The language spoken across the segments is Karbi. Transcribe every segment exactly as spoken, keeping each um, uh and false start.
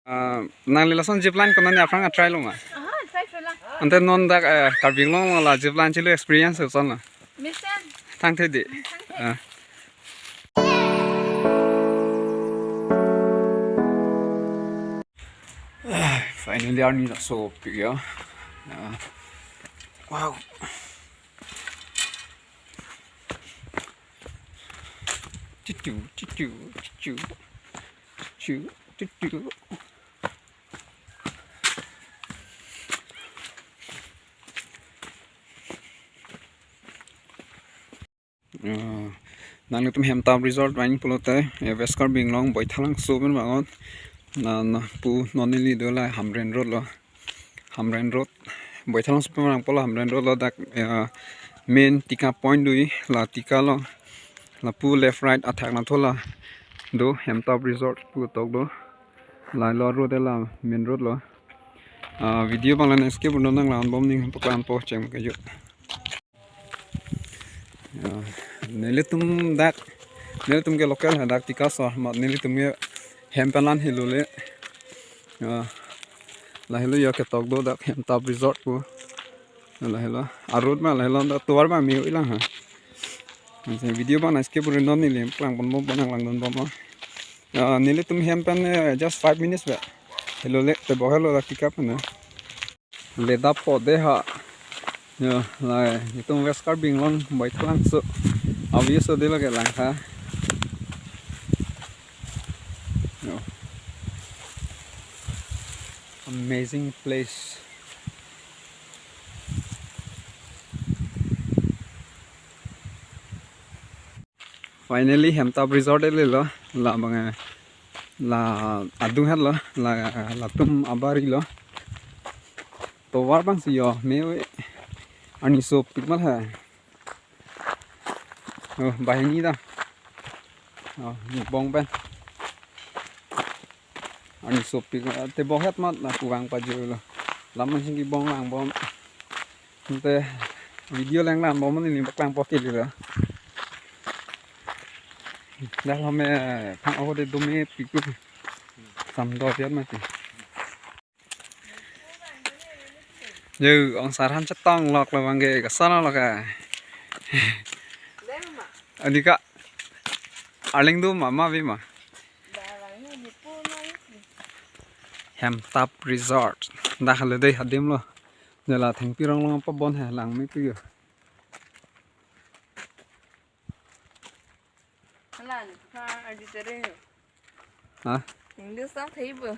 Ah, nangli lason zip line konat aphrang a-try lo ma? Aha, try lo lang. Ante non dak, eh, Karbi Anglong la zip line chelo experience son lo. Mesen. Thangthe dei. Hmm, thangthe. Ah. Ah, finally arni la sopik ya. Ah. Wow. Chuchu, chuchu, chuchu. Chuchu, chuchu. Ah, nanglitum Hemtap Resort vang pulote, eh, West Karbi Anglong Baithalangso pen vangot. Na, na, pu non neli do la Hamren Road lo. Hamren Road. Baithalangso pen vangpo la Hamren Road lo dak, eh, main tika point do-i la tika lo. Lapu left right athak nangtho la do Hemtap Resort pu tok do. La lo road la main road lo. Ah, video abang la skip un-e nang langdun bom ning paklang po cheng kejut. Ya, nelitum dak, nelitum ke local ha dak tika so, amat nelitum ke hem pen lang helo le. Ya, lahelo ya ketok do dak Hemtap Resort pu. Lahelo, a road ma lahelo dak tovar ma me-o-i lang ha. Ansi video abang skip un-e non neli klang pon bom nang langdun bom. Ya, nelitum hem pen, eh, just five minutes ba. Helo le, tebok helo dak tika pen. Ledap po dei ha. Yo, la, itum West Karbi Anglong Baithalangso. Obvious dei lake langtha. Yo. Amazing place. Finally, Hemtap Resort ele lo, la abang, eh, la adung het lo, la, latum abari lo. Tovar abang si yo, me-o-i, arni sopik mal ha. Oh, banghini ta. Oh, ni bong pen. Arni sopik, eh, tebok het amat la kevang pajir lo. Lam ansi kebong lang bom. Ante video lang lang bom neli paklang po kili lo. Dak lo me thang ako de do mepik tu. Sam do piat mati. Yo, ong sarhan chetong lok lo bang ke, kasan lok ka. Adi ka, arling do ma, ma vi ma. Hemtap Resort. Dak halo dei adim lo. Jala thengpi rong long pa bon he lang mepik yo. Hala, ni pa adi tere yo. Ha? English ta thei bo.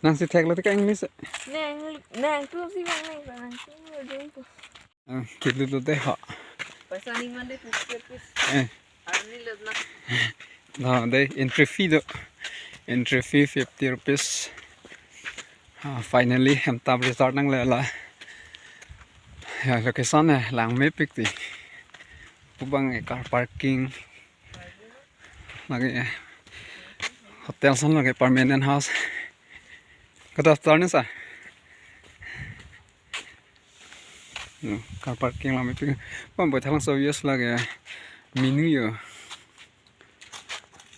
Nangsi thek lo te ka English. Nang, nangtum si bang nang, nangtum lo jeng ko. Ah, kilo lo dei ha. Paisa ni man dei fifty rupees. Eh. Arni lo na. Na dei entry fee do. Entry fee fifty rupees. Ah, finally, Hemtap Resort nangle la. Ya, location eh, lang mepik ti. Pu bang eh, car parking. Lake eh, hotel son lake permanent house. Good afternoon, sir. No, car parking lang mepik. Bang Baithalangso yes lake eh, menu yo.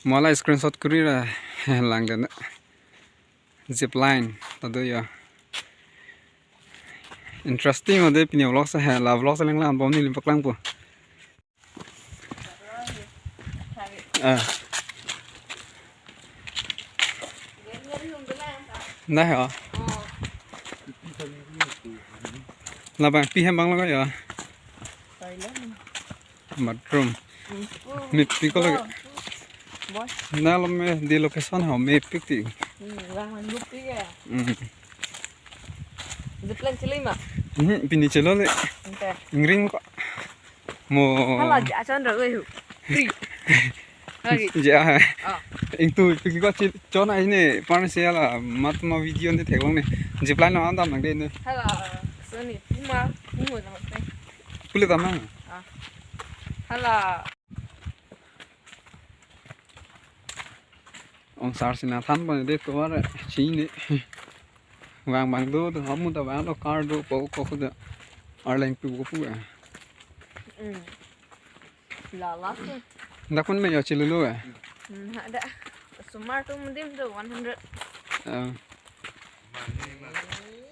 Mo la screenshot kuri ra lang den. Zip line ta do ya. Interesting ode pini vlog si he la vlog si lang lang bom neli paklang po. Ah. Nah ya. Labang pi hem bang lo ya. Bathroom. Hmm. Mepik ko lake. Boy. Na lo me di location ha mepik ti. Hmm, lang lang gupi ya. Hmm. Zip line chili ma? Hmm, pini chelo le. Ante. Ingring ko. Mo. Hala, ja chon ro hu. Free. Lagi. Ja. Oh. Ingtu pik ko chil chon ai ne pan se la mat ma video ne theklong ne. Zip line lo andam nang de ne. Hala. Soni puma pumo na mate. Pule ta mang. Ah. Hala. Ong sar sina than pon de tovar chini. Vang bang do do hamu ta vang lo car do po ko ko da. Arleng pu ko pu. Mm. La la tu. Dak pun me yo chilulu eh. Hmm, ada. Sumar tu mungkin tu one hundred. Ah.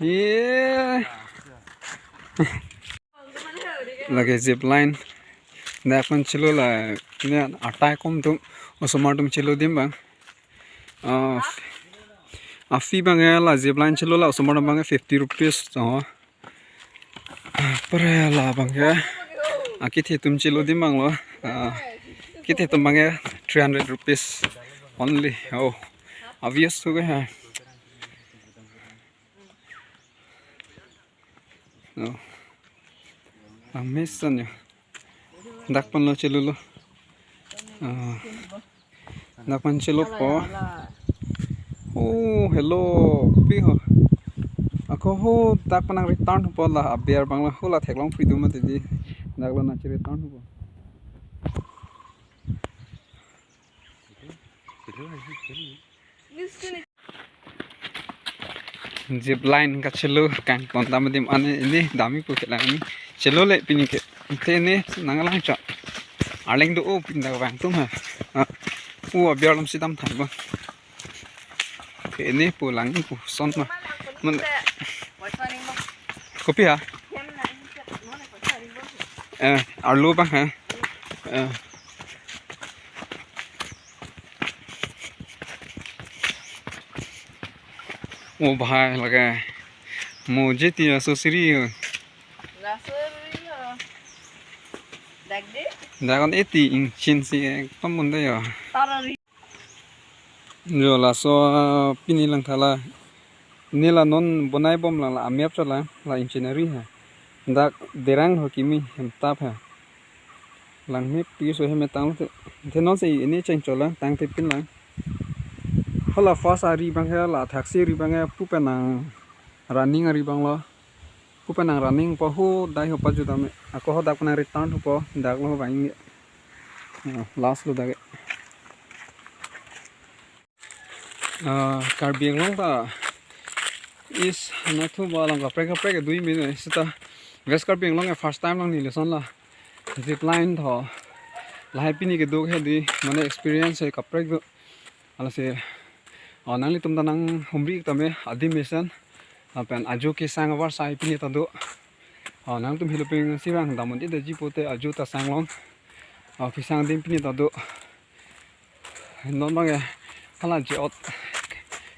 Ye. Lake zip line. Dak pen chelo la, ne atai akom atum, osomar atum chelo adim abang. Ah, a-fee abang ke la zip line chelo la osomar abang ke fifty rupees. Oh. Pura la abang ke. Akethe atum chelo adim abang lo. Ah, kethe atum abang ke three hundred rupees only. Oh. Obvious tu ke ha. No. Amazing ya. Dak pen lo chelo lo. Ah. Dak pen chelopo. Oh, hello. Pi ho. Ako ho dak pen nang return po la aber abang la ho la theklong freedom ma tadi. Dak lo nang che return po. Zip line kachelo kangton dam adim ane ini dami pu kelang ini. Chelo le pini ke. Te ne nanglang cha. Arleng do o pinda abang atum ha. Ah. U aber alom si dam than abang. Ke ini pu lang pu son ma. Mun. Kopi ha? Eh, arlo abang ha. Eh. Oh, bahai lake. Mo jeti aso siri ho. Laso ri ho. Dak de? Dak kon eti ingchin si ekdom bonta yo. Tara ri. Jo laso, ah, pini lang thala. Ne la non bonai bom la, la amep chala, la engineering ha. Dak derang ho kimi hem tap ha. Langmepik so hem tang te. Te non si ini cheng chola, tangte pin lang. Hala first ari abang ke la thaksi ari abang ke pu pen nang running ari abang lo. Pu pen nang running po ho dai ho pa juda me. Ako ho dak pen nang return ho po dak lo abang ini. Ah, last lo dak ke. Ah, Karbi Anglong ta East anatthu ba along kaprek kaprek dui mene seta West Karbi Anglong ke first time lang neli lason la zip line tho lahai pini kedo ke di mane experience he kaprek do. Lasi, oh, nanglitum ta nang humri tame adim mesen lapen ajo kesang avar sai pini ta do. Oh, nangtum hiloping si bang damon ida ji pote ajo ta sang long. Oh, kesang adim pini ta do. Non abang ya, hala jot.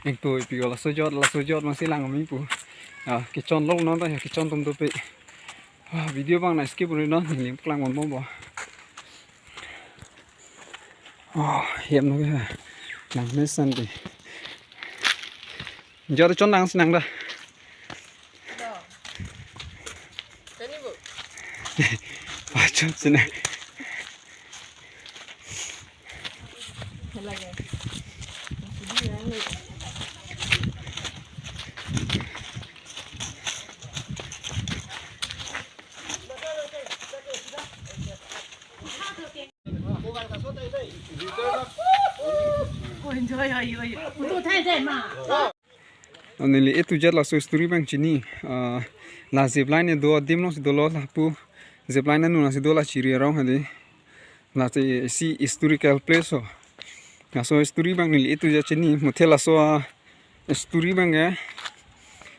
Ingtui pi laso jot, laso jot abang si lang mi pu. Ah, kechon lo non ta ya, kechon atum dope. Ah, video abang nang skip ri non, neli klang mon bom bo. Oh, hem lo ya. Nang mesen di. Jot chon nang si nang da. Pachon si nang. Neli A to Z laso story abang chini. Ah, la zip line do adim along si dolo lapu. Zip line anu along si do la chiri arong hadi. Lasi isi historical place ho. Laso story abang neli A to Z chini. Muthe laso, ah, story abang ke.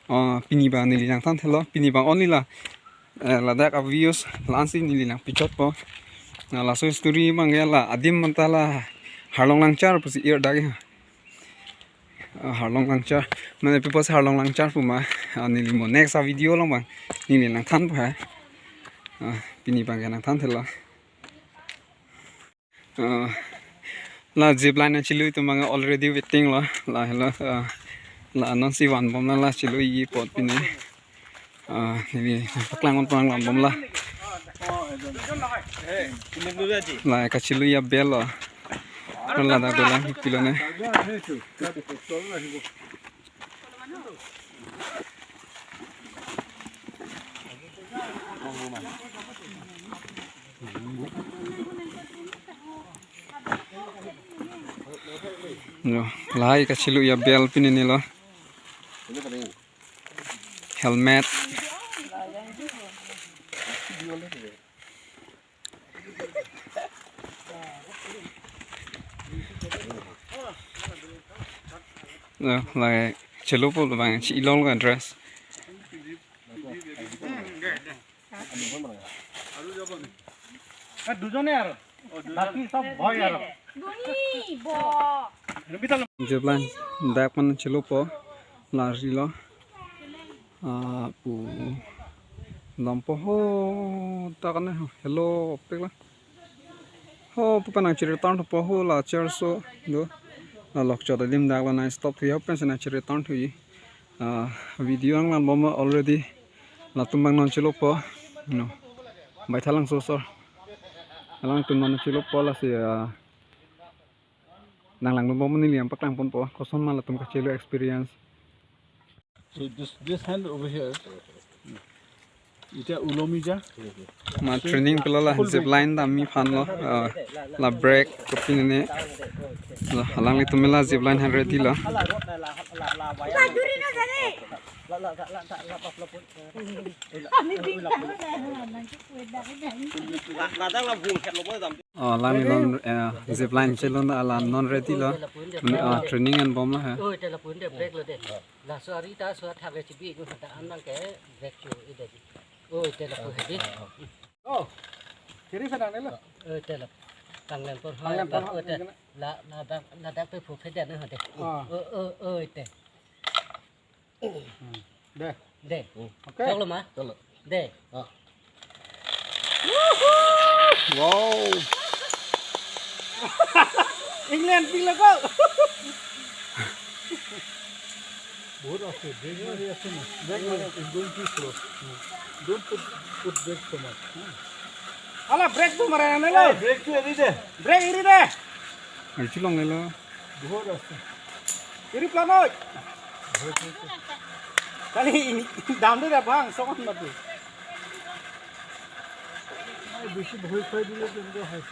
Ah, pini abang neli nangthan thelo. Pini abang only la. Eh, ladak a-views la-an si neli nang pichot po. Na laso story abang ke la adim manta la Harlong Langchar pusi ir dak ke. Ah, Harlong Langchar. Mane people si Harlong Langchar pu ma. Ah, neli mo next a-video along abang neli nangthan po ha. Ah, pini abang ke nangthan thelo. Ah, la zip line chelui atum abang already waiting lo. La helo, ah, la non si van bom la, la chelui apot pine. Ah, neli paklang on pang lang bom la. La kachelui abel lo. Ladak dolang pilo ne. Yo, lahai kachelui abel pine ne lo. Helmet. Like, chelopo labang, chi ilong ka dress. দুজনে আৰু বাকী সব ভয় আৰু Zipline dak man chelopo, la rilo. Ah, pu lampo ho, ta kan hello pek la. Ho, pu penang chiri tan po ho la chair so do. La lok chot adim dak la nang stop thu ho pen sena chiri tan thu. Ah, video ang lang bom already. Latum bang non chelopo. No. Baithalangso sor. Alangtum non chelopo lasi, ah, nang lang bom neli yang paklang ponpo. Koson ma latum kachelo experience. So this this hand over here. Ita ulomi ja. Ma training pela la zipline dam mi phan lo. Ah, la break kopine. La alanglitum la zipline han ready lo. Oh, alang non, eh, zipline chelon alang non ready lo. Ah, training an bom lo he. Oi, te lapu-in de break lo de. Laso ari ta so athak le chibi ko ta an lang ke break chu i de. Oi, te lapu he di. অ' হেৰি ফেনানে ল Oi, te lapu. Panglen por ha. Panglen por ha. Oi, te la la dak la dak pe phu phe de na ha de. Ah. Oi, oi, oi, te. দে De. Okay Chok lo ma. De. Wow. England পিল লগো বহুত আছে brake মাৰি আছে না brake মাৰি is going to slow don't put put brake too much আলা ব্ৰেক তো মাৰে না লো ব্ৰেকটো এৰি দে ব্ৰেক এৰি দে Archulong lelo. বহুত আছে এৰি প্লান ঐ কালি দাম দে দে ভাং চকন মাতি বেছি ভয় খুৱাই দিলে তেনেকুৱা হয়